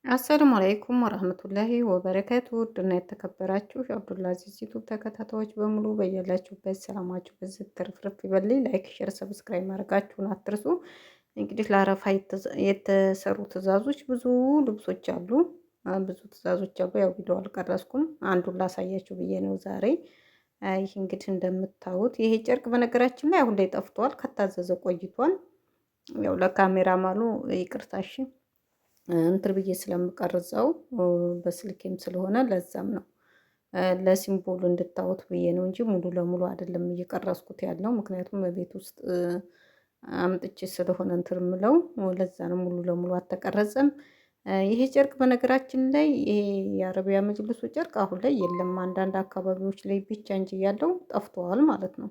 السلام عليكم ورحمة الله وبركاته። ውድና የተከበራችሁ የአብዱልአዚዝ ዩቱብ ተከታታዮች በሙሉ በያላችሁበት ሰላማችሁ ብዝት ትርፍርፍ ይበልኝ። like፣ share፣ subscribe ማድረጋችሁን አትርሱ። እንግዲህ ለአረፋ የተሰሩ ትዕዛዞች ብዙ ልብሶች አሉ፣ ብዙ ትዕዛዞች አሉ። ያው ቪዲዮ አልቀረስኩም፣ አንዱን ላሳያችሁ ብዬ ነው ዛሬ። ይህ እንግዲህ እንደምታዩት ይሄ ጨርቅ በነገራችን ላይ አሁን ላይ ጠፍቷል፣ ከታዘዘ ቆይቷል። ያው ለካሜራማኑ ይቅርታሽ እንትር ብዬ ስለምቀርጸው በስልኬም ስለሆነ ለዛም ነው ለሲምቦሉ እንድታዩት ብዬ ነው እንጂ ሙሉ ለሙሉ አይደለም እየቀረጽኩት ያለው። ምክንያቱም ቤት ውስጥ አምጥቼ ስለሆነ እንትር ምለው ለዛ ነው ሙሉ ለሙሉ አልተቀረጸም። ይሄ ጨርቅ በነገራችን ላይ ይሄ የአረቢያ መጅልሱ ጨርቅ አሁን ላይ የለም። አንዳንድ አካባቢዎች ላይ ብቻ እንጂ ያለው ጠፍቷል ማለት ነው።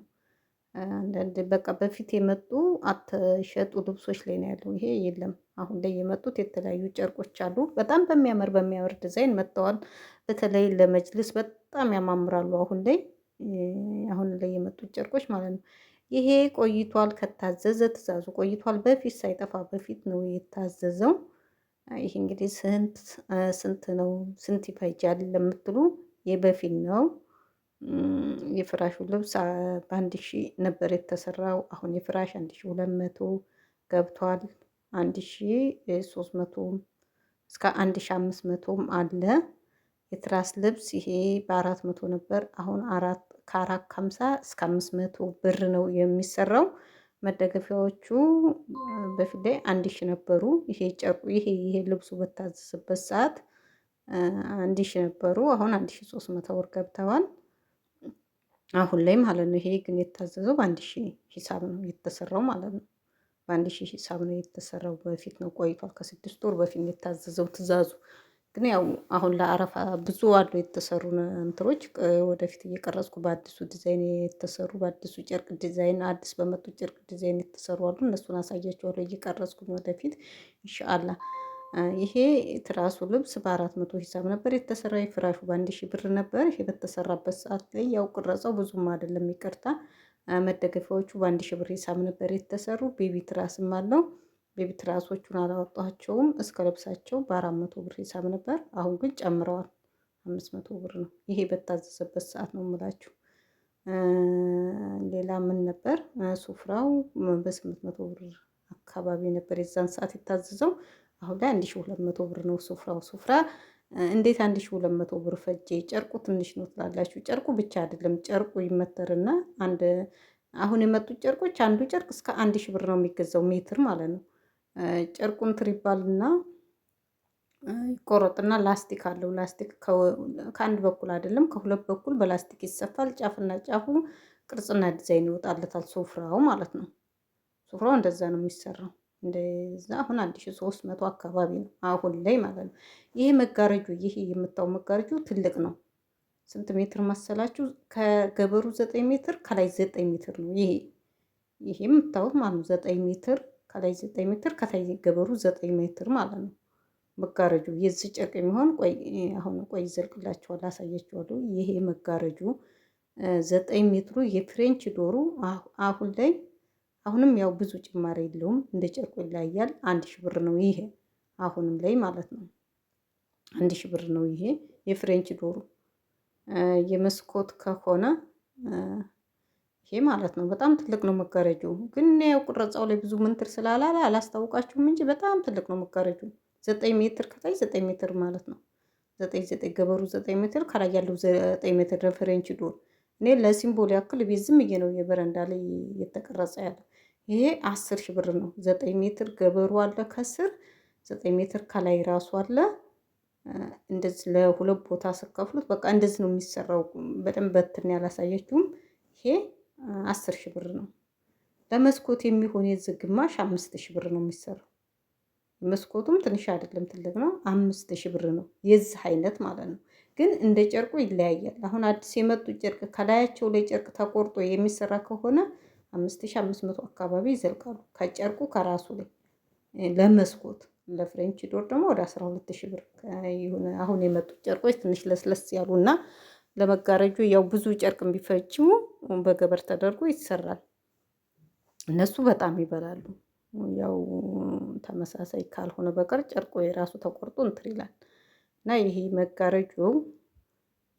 አንዳንድ በቃ በፊት የመጡ አተሸጡ ልብሶች ላይ ነው ያለው። ይሄ የለም። አሁን ላይ የመጡት የተለያዩ ጨርቆች አሉ። በጣም በሚያምር በሚያምር ዲዛይን መጥተዋል። በተለይ ለመጅልስ በጣም ያማምራሉ። አሁን ላይ የመጡት ጨርቆች ማለት ነው። ይሄ ቆይቷል ከታዘዘ ትዕዛዙ ቆይቷል። በፊት ሳይጠፋ በፊት ነው የታዘዘው። ይሄ እንግዲህ ስንት ስንት ነው ስንት ይፈጃል ለምትሉ የበፊት ነው። የፍራሹ ልብስ በ1,000 ነበር የተሰራው። አሁን የፍራሽ 1,200 ገብቷል። 1,300 እስከ 1,500ም አለ። የትራስ ልብስ ይሄ በ400 ነበር። አሁን አራት ከ450 እስከ 500 ብር ነው የሚሰራው። መደገፊያዎቹ በፊት ላይ 1,000 ነበሩ። ይሄ ጨርቁ ይሄ ልብሱ በታዘዘበት ሰዓት 1,000 ነበሩ። አሁን 1,300 ብር ገብተዋል። አሁን ላይ ማለት ነው። ይሄ ግን የታዘዘው በ1,000 ሂሳብ ነው የተሰራው ማለት ነው። በ1,000 ሂሳብ ነው የተሰራው። በፊት ነው ቆይቷል። ከ6 ወር በፊት ነው የታዘዘው ትዕዛዙ። ግን ያው አሁን ለአረፋ ብዙ አሉ የተሰሩ እንትሮች ወደፊት እየቀረጽኩ በአዲሱ ዲዛይን የተሰሩ በአዲሱ ጨርቅ ዲዛይን አዲስ በመጡ ጨርቅ ዲዛይን የተሰሩ አሉ። እነሱን አሳያቸዋለሁ እየቀረጽኩ ወደፊት ኢንሻአላህ። ይሄ ትራሱ ልብስ በ400 ሂሳብ ነበር የተሰራ። የፍራሹ በ1,000 ብር ነበር። ይሄ በተሰራበት ሰዓት ላይ ያው ቅረጸው ብዙም አይደለም ይቅርታ። መደገፊያዎቹ በ1,000 ብር ሂሳብ ነበር የተሰሩ። baby ትራስም አለው። baby ትራሶቹን አላወጣቸውም። እስከ ልብሳቸው በ400 ብር ሂሳብ ነበር። አሁን ግን ጨምረዋል፣ 500 ብር ነው። ይሄ በታዘዘበት ሰዓት ነው የምላችሁ። ሌላ ምን ነበር? ሱፍራው በ800 ብር አካባቢ ነበር የዛን ሰዓት የታዘዘው። አሁን ላይ 1,200 ብር ነው ሱፍራው። ሱፍራ እንዴት 1,200 ብር ፈጄ? ጨርቁ ትንሽ ነው ትላላችሁ። ጨርቁ ብቻ አይደለም፣ ጨርቁ ይመተርና አንድ አሁን የመጡት ጨርቆች አንዱ ጨርቅ እስከ 1,000 ብር ነው የሚገዛው ሜትር ማለት ነው። ጨርቁን ትሪባልና ይቆረጥና ላስቲክ አለው። ላስቲክ ከአንድ በኩል አይደለም ከሁለት በኩል በላስቲክ ይሰፋል። ጫፍና ጫፉ ቅርጽና ዲዛይን ይወጣለታል ሱፍራው ማለት ነው። ሱፍራው እንደዛ ነው የሚሰራው። እንደዛ አሁን 1,300 አካባቢ ነው አሁን ላይ ማለት ነው። ይሄ መጋረጁ ይሄ የምታው መጋረጁ ትልቅ ነው። ስንት ሜትር መሰላችሁ? ከገበሩ 9 ሜትር ከላይ 9 ሜትር ነው። ይሄ የምታዩት ማለት ነው 9 ሜትር ከላይ 9 ሜትር ከታይ ገበሩ 9 ሜትር ማለት ነው። መጋረጁ የዚህ ጨርቅ የሚሆን ቆይ አሁን ቆይ ዘልቅላችኋል አሳያችኋለሁ። ይሄ መጋረጁ 9 ሜትሩ የ French door ኡ አሁን ላይ አሁንም ያው ብዙ ጭማሪ የለውም፣ እንደ ጨርቁ ይለያያል። 1,000 ብር ነው ይሄ አሁንም ላይ ማለት ነው። 1,000 ብር ነው ይሄ የ French door ኡ። የመስኮት ከሆነ ይሄ ማለት ነው በጣም ትልቅ ነው መጋረጃው። ግን ያው ቅረጻው ላይ ብዙ ምንትር ስላላለ አላስታውቃችሁም እንጂ በጣም ትልቅ ነው መጋረጃው። 9 ሜትር ከታይ 9 ሜትር ማለት ነው። ዘጠኝ ዘጠኝ ገበሩ 9 ሜትር ከላይ ያለው 9 ሜትር French door። እኔ ለ symbol ያክል ቤት ዝም ብዬ ነው የበረንዳ ላይ እየተቀረጸ ያለው። ይሄ 10,000 ብር ነው። 9 ሜትር ገበሩ አለ ከስር 9 ሜትር ከላይ ራሱ አለ። እንደዚህ ለሁለት ቦታ ስከፍሉት በቃ እንደዚህ ነው የሚሰራው። በደንብ በትን ያላሳየችውም። ይሄ 10,000 ብር ነው። ለመስኮት የሚሆን የዚህ ግማሽ 5,000 ብር ነው የሚሰራው። መስኮቱም ትንሽ አይደለም ትልቅ ነው። 5,000 ብር ነው የዚህ አይነት ማለት ነው። ግን እንደ ጨርቁ ይለያያል። አሁን አዲስ የመጡ ጨርቅ ከላያቸው ላይ ጨርቅ ተቆርጦ የሚሰራ ከሆነ 5,500 አካባቢ ይዘልቃሉ። ከጨርቁ ከራሱ ላይ ለመስኮት ለ French door ደግሞ ወደ 12,000 ብር ይሁን። አሁን የመጡት ጨርቆች ትንሽ ለስለስ ያሉና ለመጋረጁ ያው ብዙ ጨርቅ ቢፈጅሙ በገበር ተደርጎ ይሰራል። እነሱ በጣም ይበላሉ። ያው ተመሳሳይ ካልሆነ በቀር ጨርቆ የራሱ ተቆርጦ እንትን ይላል እና ይሄ መጋረጃው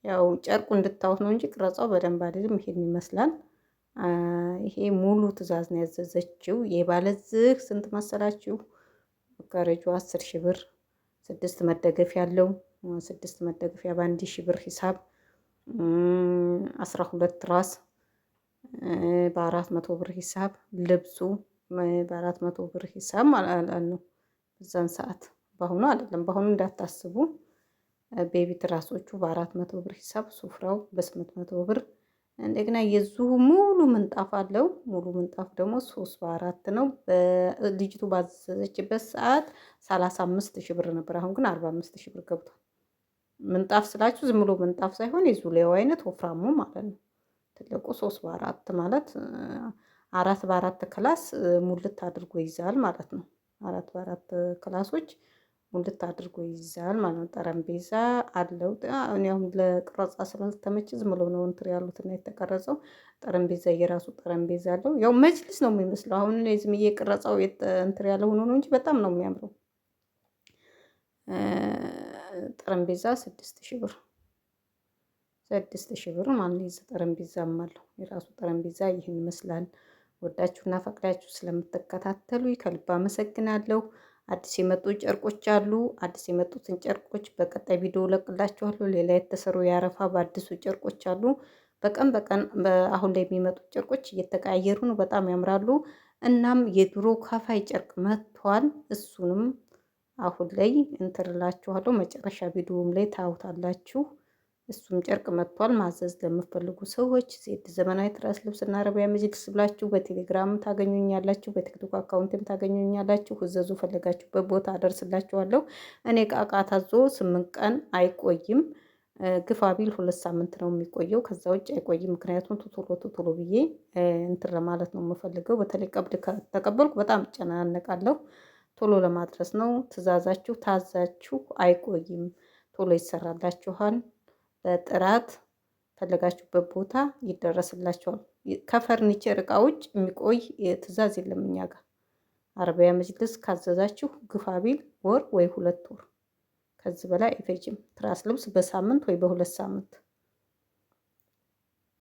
ያው ጨርቁ እንድታዩት ነው እንጂ ቅረጻው በደንብ አይደለም። ይሄን ይመስላል። ይሄ ሙሉ ትዕዛዝ ነው ያዘዘችው። የባለዝህ ስንት መሰላችሁ? መጋረጃው 10,000 ብር፣ ስድስት መደገፊያ ያለው፣ ስድስት መደገፊያ በ1,000 ብር ሂሳብ፣ 12 ራስ በ400 ብር ሂሳብ፣ ልብሱ በ400 ብር ሂሳብ ማለት ነው። በዛን ሰዓት፣ በአሁኑ አይደለም፣ በአሁኑ እንዳታስቡ። Baby ትራሶቹ በ400 ብር ሂሳብ፣ ሱፍራው በ800 ብር። እንደገና የዙ ሙሉ ምንጣፍ አለው። ሙሉ ምንጣፍ ደግሞ 3 በ4 ነው። ልጅቱ ባዘዘችበት ሰዓት 35,000 ብር ነበር። አሁን ግን 45,000 ብር ገብቷል። ምንጣፍ ስላችሁ ዝም ብሎ ምንጣፍ ሳይሆን የዙሊያው አይነት ወፍራሙ ማለት ነው። ትልቁ 3 በ4 ማለት 4 በ4 class ሙልት አድርጎ ይይዛል ማለት ነው። 4 በ4 class ኦች ሙልት አድርጎ ይይዛል ማለት ነው። ጠረጴዛ አለው። እኔ አሁን ለቅረጻ ስላልተመቸ ዝም ብሎ ነው እንትን ያሉትና የተቀረጸው። ጠረጴዛ የራሱ ጠረጴዛ አለው። ያው መጅልስ ነው የሚመስለው። አሁን እኔ ዝም ብዬ ቅረጻው እንትን ያለ ሆኖ ነው እንጂ በጣም ነው የሚያምረው። ጠረጴዛ 6,000 ብር፣ 6,000 ብር ማለት ነው። የዚህ ጠረጴዛም አለው፣ የራሱ ጠረጴዛ። ይህን ይመስላል። ወዳችሁና ፈቅዳችሁ ስለምትከታተሉ ከልብ አመሰግናለሁ። አዲስ የመጡ ጨርቆች አሉ። አዲስ የመጡትን ጨርቆች በቀጣይ ቪዲዮ እለቅላችኋለሁ። ሌላ የተሰሩ የአረፋ በአዲሱ ጨርቆች አሉ። በቀን በቀን አሁን ላይ የሚመጡት ጨርቆች እየተቀያየሩ ነው። በጣም ያምራሉ። እናም የድሮ ከፋይ ጨርቅ መጥቷል። እሱንም አሁን ላይ እንትርላችኋለሁ። መጨረሻ ቪዲዮም ላይ ታውታላችሁ። እሱም ጨርቅ መጥቷል። ማዘዝ ለምትፈልጉ ሰዎች ዜድ ዘመናዊ ትራስ ልብስና አረቢያ መጅልስ ብላችሁ በቴሌግራም ታገኙኛላችሁ፣ በቲክቶክ account ም ታገኙኛላችሁ። እዘዙ፣ ፈለጋችሁበት ቦታ አደርስላችኋለሁ። እኔ እቃ ታዞ 8 ቀን አይቆይም። ግፋ ቢል 2 ሳምንት ነው የሚቆየው። ከዛ ውጭ አይቆይም። ምክንያቱም ቶሎ ቶሎ ብዬ እንትን ለማለት ነው የምፈልገው። በተለይ ቀብድ ከተቀበልኩ በጣም እጨናነቃለሁ። ቶሎ ለማድረስ ነው። ትዕዛዛችሁ ታዛችሁ አይቆይም። ቶሎ ይሰራላችኋል። በጥራት ፈለጋችሁበት ቦታ ይደረስላችኋል። ከፈርኒቸር እቃ ውጭ የሚቆይ ትዕዛዝ የለም እኛ ጋር። አረቢያ መጅልስ ካዘዛችሁ ግፋ ቢል ወር ወይ 2 ወር፣ ከዚህ በላይ አይፈጅም። ትራስ ልብስ በሳምንት ወይ በ2 ሳምንት።